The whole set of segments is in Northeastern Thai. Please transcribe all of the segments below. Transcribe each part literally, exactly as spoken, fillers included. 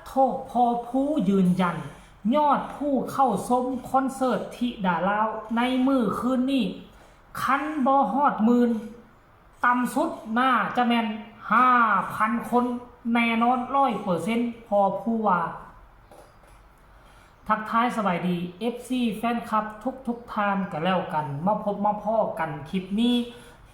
โทษ พอผู้ยืนยัน ยอดผู้เข้าชมคอนเสิร์ตธิดาลาวในมื้อคืนนี้ คันบ่ฮอดหมื่น ต่ำสุดน่าจะแม่นห้าพันคนแน่นอน ร้อยเปอร์เซ็นต์ พอผู้ว่า ทักทายสบายดี เอฟซี แฟนคลับทุกๆท่านก็แล้วกัน มาพบมาพ้อกันคลิปนี้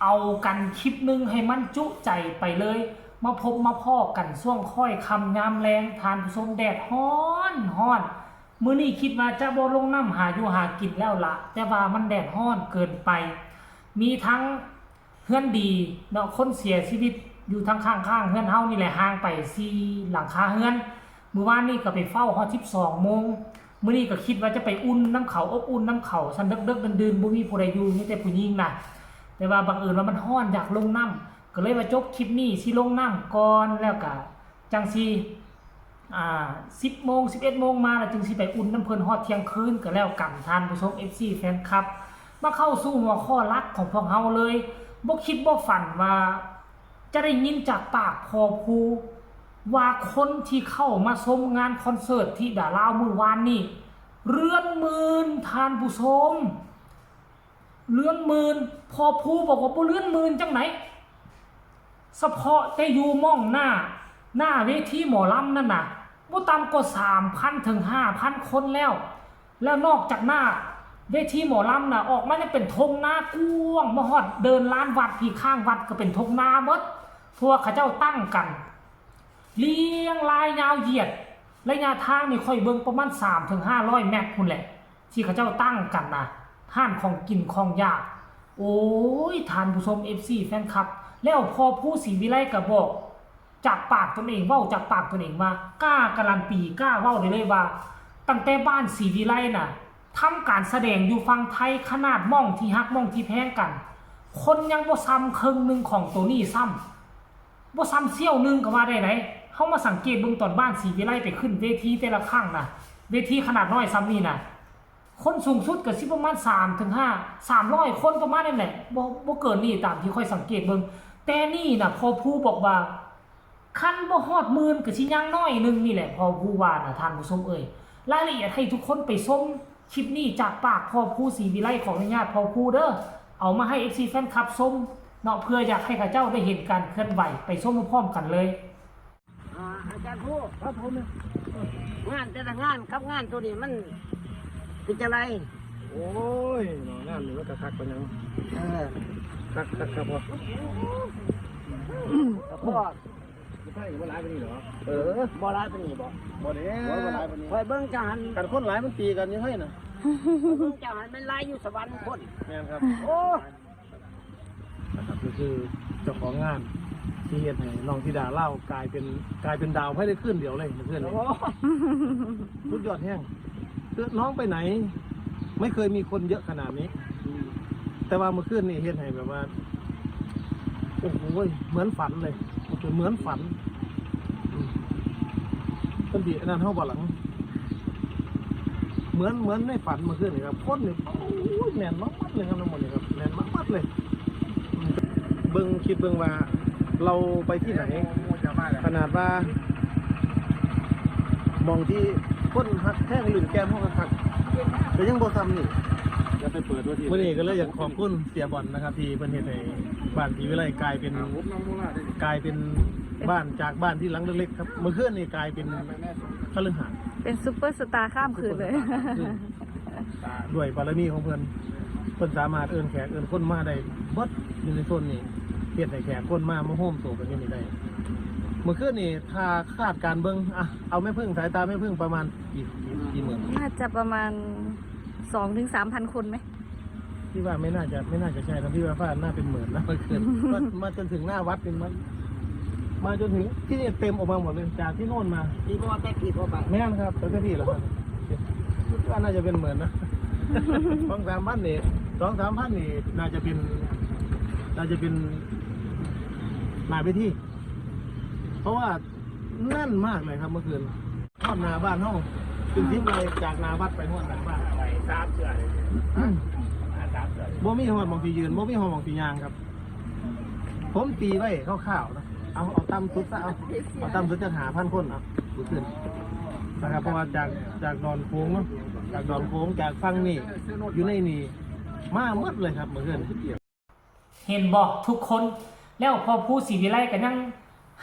เอากันคลิปหนึ่งให้มันจุใจไปเลย มาพบมาพ้อกันช่วงค่อยค่ำยามแลง ท่านผู้ชม แดดฮ้อนฮ้อน มื้อนี้คิดว่าจะบ่ลงน้ำหาอยู่หากินแล้วละ แต่ว่ามันแดดฮ้อนเกินไป มีทั้งเฮือนดีเนาะ คนเสียชีวิตอยู่ทางข้างๆเฮือนเฮานี่แหละ ห่างไปสี่หลังคาเฮือน มื้อวานนี้ก็ไปเฝ้าฮอดสิบสองโมง มื้อนี้ก็คิดว่าจะไปอุ่นนำเขา อบอุ่นนำเขา ซั่นเดิกๆดื่นๆ บ่มีผู้ใดอยู่ มีแต่ผู้หญิงนะ แต่ว่าบังเอิญว่ามันฮ้อนอยากลงน้ำ ก็เลยว่าจบคลิปนี้สิลงน้ำก่อน แล้วก็จั่งสิ อ่า สิบโมง สิบเอ็ดโมงมา แล้วจึงสิไปอุ่นนำเพิ่นฮอดเที่ยงคืนก็แล้วกัน ท่านผู้ชม เอฟซี แฟนคลับ มาเข้าสู่หัวข้อหลักของพวกเฮาเลย บ่คิดบ่ฝันว่าจะได้ยินจากปากพอผู้ ว่าคนที่เข้ามาชมงานคอนเสิร์ตธิดาลาวมื้อวานนี้ เรือนหมื่น ท่านผู้ชม เรือนหมื่น พอผู้บอกว่าบ่เรือนหมื่นจั่งใด เฉพาะแต่อยู่หม่องหน้า หน้าเวทีหมอลำนั่นน่ะ บ่ต่ำกว่าสามพันถึงห้าพันคนแล้ว แล้วนอกจากหน้าเวทีหมอลำน่ะ ออกมายังเป็นท่งนากว้าง มาฮอดเดินลานวัดพี้ ข้างวัดก็เป็นท่งนาเบิด เพราะว่าเขาเจ้าตั้งกัน เรียงรายยาวเหยียด ระยะทางนี่ข้อยเบิ่งประมาณสามถึงห้าร้อยเมตรพู้นแหละ ที่เขาเจ้าตั้งกันนะ ร้านของกินของอยาก โอ้ย ท่านผู้ชม เอฟซี แฟนคลับ แล้วพอผู้ศรีวิไลก็บอกจากปากตนเอง เว้าจากปากตนเองว่า กล้าการันตี กล้าเว้าได้เลยว่า ตั้งแต่บ้านศรีวิไลน่ะ ทำการแสดงอยู่ฝั่งไทย ขนาดหม่องที่ฮักหม่องที่แพงกัน คนยังบ่ซ้ำครึ่งหนึ่งของโตนี้ซ้ำ บ่ซ้ำเสี้ยวหนึ่งก็ว่าได้ได๋ เฮามาสังเกตเบิ่งตอนบ้านศรีวิไลไปขึ้นเวทีแต่ละครั้งนะ เวทีขนาดน้อยซ้ำนี่นะ คนสูงสุดก็สิประมาณสามถึงห้า สามร้อยคนประมาณนั่นแหละ บ่ บ่เกินนี้ตามที่ข้อยสังเกตเบิ่ง แต่นี่นะพอผู้บอกว่า คันบ่ฮอดหมื่นก็สิยังน้อยหนึ่งนี่แหละ พอผู้ว่านะ ท่านผู้ชมเอ้ย รายละเอียดให้ทุกคนไปชมคลิปนี้จากปากพอผู้ศรีวิไล ขออนุญาตพอผู้เด้อ เอามาให้ เอฟซี แฟนคลับชมเนาะ เพื่ออยากให้เขาเจ้าได้เห็นการเคลื่อนไหว ไปชมพร้อมๆกันเลย อ่า อาจารย์ผู้ ครับผม งานแต่ละงานกับงานตัวนี้มันเป็นจั่งใด โอ้ยเนาะ งานนี่มันก็คักปานหยัง เออ คักคักครับพ่อ กับพ่อ บ่ใช่บ่หลายปานนี้หรอ เออบ่หลายปานนี้บ่ บ่แล้วบ่หลายปานนี้ คอยเบิ่งจังหัน กันคนหลายมันตีกันอยู่ไสน่ะ เบิ่งจังหันมันหลายอยู่สวรรค์คน แม่นครับ โอ้ นะครับก็คือเจ้าของงานที่เฮ็ดให้น้องธิดาลาวกลายเป็นกลายเป็นดาวภายในคืนเดียวเลยเมื่อคืนนี้ โห สุดยอดแฮงคือน้องไปไหน ไม่เคยมีคนเยอะขนาดนี้ แต่ว่าเมื่อคืนนี่เฮ็ดให้แบบว่า โอ้โหเหมือนฝันเลยเหมือนฝันอืมเพิ่นสิอันนั้นเฮาบ่หลัง เหมือนเหมือนในฝันเมื่อคืนนี่ครับ คนนี่โอ้ยแน่นมากๆเลยครับทั้งหมดนี่ครับแน่นมากๆเลย เบิ่งคิดเบิ่งว่าเราไปที่ไหน ขนาดว่าหม่องที่คนฮักแท้งลื่นแก้มเฮาคักๆก็ยังบ่ซ้ำนี่ จะไปเปิดว่าที่ มื้อนี้ก็เลยอยากขอบคุณเสียบอลนะครับ ที่เพิ่นเฮ็ดให้บ้านศรีวิไลกลายเป็นกลายเป็นบ้านจากบ้านที่หลังเล็กๆครับเมื่อคืนนี่กลายเป็นคฤหาสน์ เป็นซูเปอร์สตาร์ข้ามคืนเลย ด้วยบารมีของเพิ่น เพิ่นสามารถเอิ้นแขกเอิ้นคนมาได้เบิดอยู่ในโซนนี้เฮ็ดให้แขกคนมามาโฮมโตกันอยู่นี่ได้เมื่อคืนนี่ถ้าคาดการณ์เบิ่งอ่ะเอาแม่ผึ้งสายตาแม่ผึ้งประมาณกี่กี่กี่หมื่น น่าจะประมาณสองถึงสามพันคนไหม พี่ว่าไม่น่าจะไม่น่าจะใช่นะพี่ว่าน่าเป็นหมื่นนะเมื่อคืนมามาจนถึงหน้าวัดเป็นมันมาจนถึงที่นี่เต็มออกมาหมดเลยจากที่โน่นมา ที่บ่ว่าแต่ผิดบ่ไป แม่นครับแต่ที่พี่เหรอครับคิดว่าน่าจะเป็นหมื่นนะสองสามพันนี่สองสามพันนี่น่าจะเป็นน่าจะเป็นหน้าเวทีเพราะว่าแน่นมากเลยครับเมื่อคืนฮอดหน้าบ้านเฮาเป็นสิบไร่จากหน้าวัดไปฮอดหน้าบ้าน ไปสามเทื่อเลย อืม หาสามเทื่อเลย บ่มีฮอดหม่องสิยืนบ่มีฮอดหม่องสิย่างครับ ผมตีไว้คร่าวๆนะเอาเอาต่ำสุดซะเอาเอาต่ำสุดจะหาพันคนเอา ขึ้นนะครับ เพราะว่าจาก จากดอนโขงเนาะ จากดอนโขง จากฝั่งนี้ อยู่ในนี่ มาหมดเลยครับ เมื่อคืน เห็นบ่ทุกคน แล้วพ่อครูศรีวิไลก็ยัง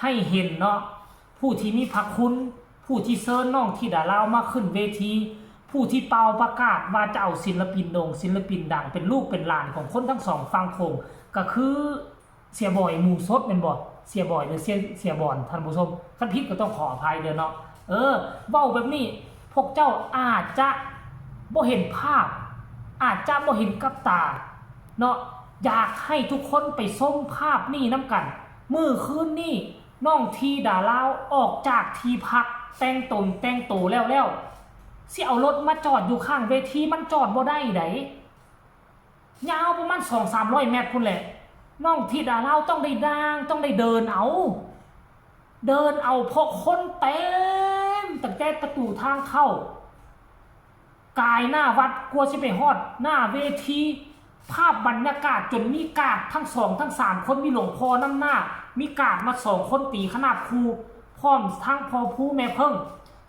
ให้เห็นเนาะ ผู้ที่มีพระคุณ ผู้ที่เชิญน้องธิดาลาวมาขึ้นเวที ผู้ที่เป่าประกาศว่าจะเอาศิลปินโด่ง ศิลปินดัง เป็นลูกเป็นหลานของคนทั้งสองฝั่งโขง ก็คือเสียบอยหมู่สดแม่นบ่ เสียบอยหรือเสีย เสียบอน ท่านผู้ชม คันผิดก็ต้องขออภัยเด้อเนาะ เออ เว้าแบบนี้ พวกเจ้าอาจจะบ่เห็นภาพ อาจจะบ่เห็นกับตาเนาะ อยากให้ทุกคนไปชมภาพนี้นำกัน มื้อคืนนี้น้องธิดาลาวออกจากที่พักแต่งตนแต่งโตแล้วแล้ว สิเอารถมาจอดอยู่ข้างเวที มันจอดบ่ได้ได๋ ยาวประมาณสองสามร้อยเมตรพุ้นแหละ น้องธิดาลาวต้องได้ย่าง ต้องได้เดินเอา เดินเอา เพราะคนเต็มตั้งแต่ประตูทางเข้า กายหน้าวัด กว่าสิไปฮอดหน้าเวที ภาพบรรยากาศจนมีกาดทั้งสองทั้งสามคน มีหลวงพ่อนำหน้า มีกาดมาสองคนตีขนาบครู พร้อมทั้งพ่อครูแม่เพิ่ง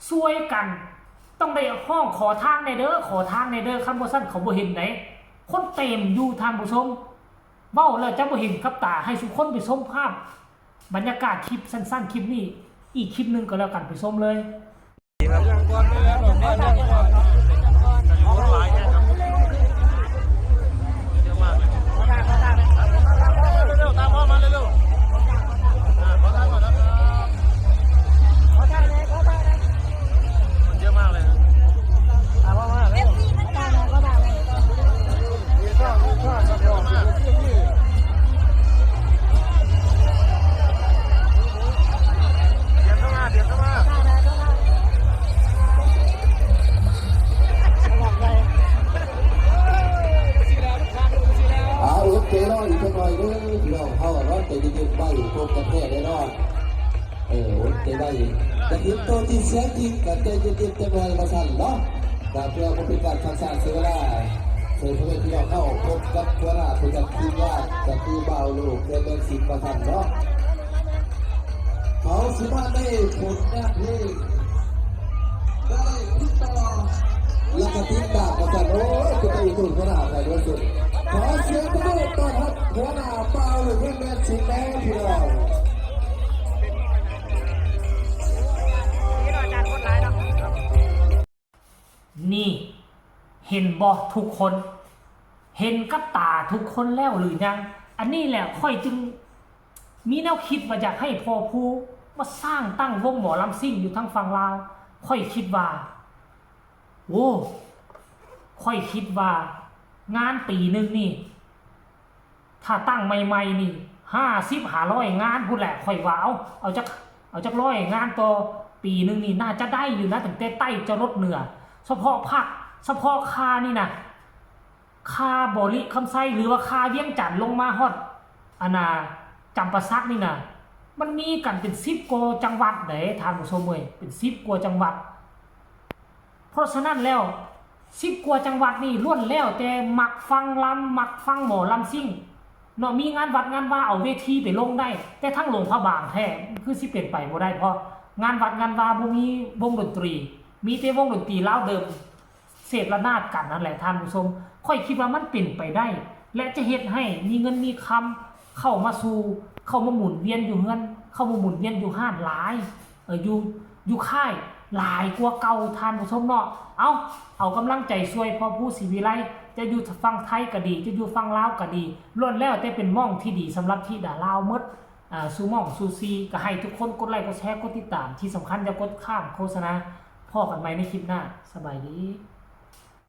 ช่วยกัน ต้องได้ฮ้องขอทางแหน่เด้อ ขอทางแหน่เด้อ คันบ่ซั้นเขาบ่เห็นได๋ คนเต็มอยู่ท่านผู้ชม เว้าแล้วจะบ่เห็นกับตา ให้ซุคนไปชมภาพบรรยากาศคลิปสั้นๆ คลิปนี้ อีกคลิปหนึ่งก็แล้วกัน ไปชมเลย เยอะมากเลยนะ เบียดเข้ามา เบียดเข้ามา เอาอดใจรออีกจักหน่อยเด้อพี่น้อง เฮาเนาะ ใจเย็นๆไว้ พบกันแท้แน่นอน เออ อดใจไว้ อยากเห็นตัวจริงเสียงจริง ก็ใจเย็นๆจักหน่อยว่าซั่นเนาะ ก็เพื่อบ่เป็นการขัดสร้างเสียเวลา เชิญพ่อแม่พี่น้องเข้าพบกับหัวหน้าประจำทีมงาน ก็คือบ่าวลูก และแม่สิงห์ว่าซั่นเนาะ เขาสิมาในผลงานเพลง ได้ติดต่อ แล้วก็ติดตามกัน โอ้ย เป็นตาอีตุ่นขนาดไหนด้วยสุด ขอเสียงปรบมือต้อนรับหัวหน้าบ่าวลูก และแม่สิงห์แม่พี่น้อง นี่ เห็นบ่ทุกคน เห็นกับตาทุกคนแล้วหรือยัง อันนี้แหละข้อยจึงมีแนวคิดว่าอยากให้พ่อครูมาสร้างตั้งวงหมอลำซิ่งอยู่ทางฝั่งลาว ข้อยคิดว่า โอ้ ข้อยคิดว่างานปีหนึ่งนี่ ถ้าตั้งใหม่ๆนี่ ห้าสิบ ห้าร้อยงานพู้นแหละ ข้อยว่า เอา เอาจัก เอาจักร้อยงานต่อปีหนึ่งนี่ น่าจะได้อยู่นะ ตั้งแต่ใต้จรดเหนือ เฉพาะภาค เฉพาะคานี่นะ คาบริคำไซ หรือว่าคาเวียงจันทน์ลงมาฮอด อันน่ะ จำปาสักนี่นะ มันมีกันเป็นสิบกว่าจังหวัดเด้ ท่านผู้ชมเอ้ย เป็นสิบกว่าจังหวัด เพราะฉะนั้นแล้ว สิบกว่าจังหวัดนี่ล้วนแล้วแต่มักฟังลำ มักฟังหมอลำซิ่งเนาะ มีงานวัดงานวาเอาเวทีไปลงได้ แต่ทั้งหลวงพระบางแท้คือสิเป็นไปบ่ได้ เพราะงานวัดงานวาบ่มีวงดนตรี มีแต่วงดนตรีลาวเดิม เสพระนาดกันนั่นแหละท่านผู้ชม ข้อยคิดว่ามันเป็นไปได้ และจะเฮ็ดให้มีเงินมีคำเข้ามาสู่ เข้ามาหมุนเวียนอยู่เฮือน เข้ามาหมุนเวียนอยู่ห้านหลาย เออ อยู่ อยู่ค่ายหลายกว่าเก่าท่านผู้ชมเนาะ เอา เอากำลังใจช่วยพ่อครูศรีวิไล จะอยู่ฝั่งไทยก็ดี จะอยู่ฝั่งลาวก็ดี ล้วนแล้วแต่เป็นหม่องที่ดีสำหรับธิดาลาวหมด อ่า สู่หม่องสู่ซี ก็ให้ทุกคนกดไลค์ กดแชร์ กดติดตาม ที่สำคัญอย่ากดข้ามโฆษณา พ้อกันใหม่ในคลิปหน้า สบายดี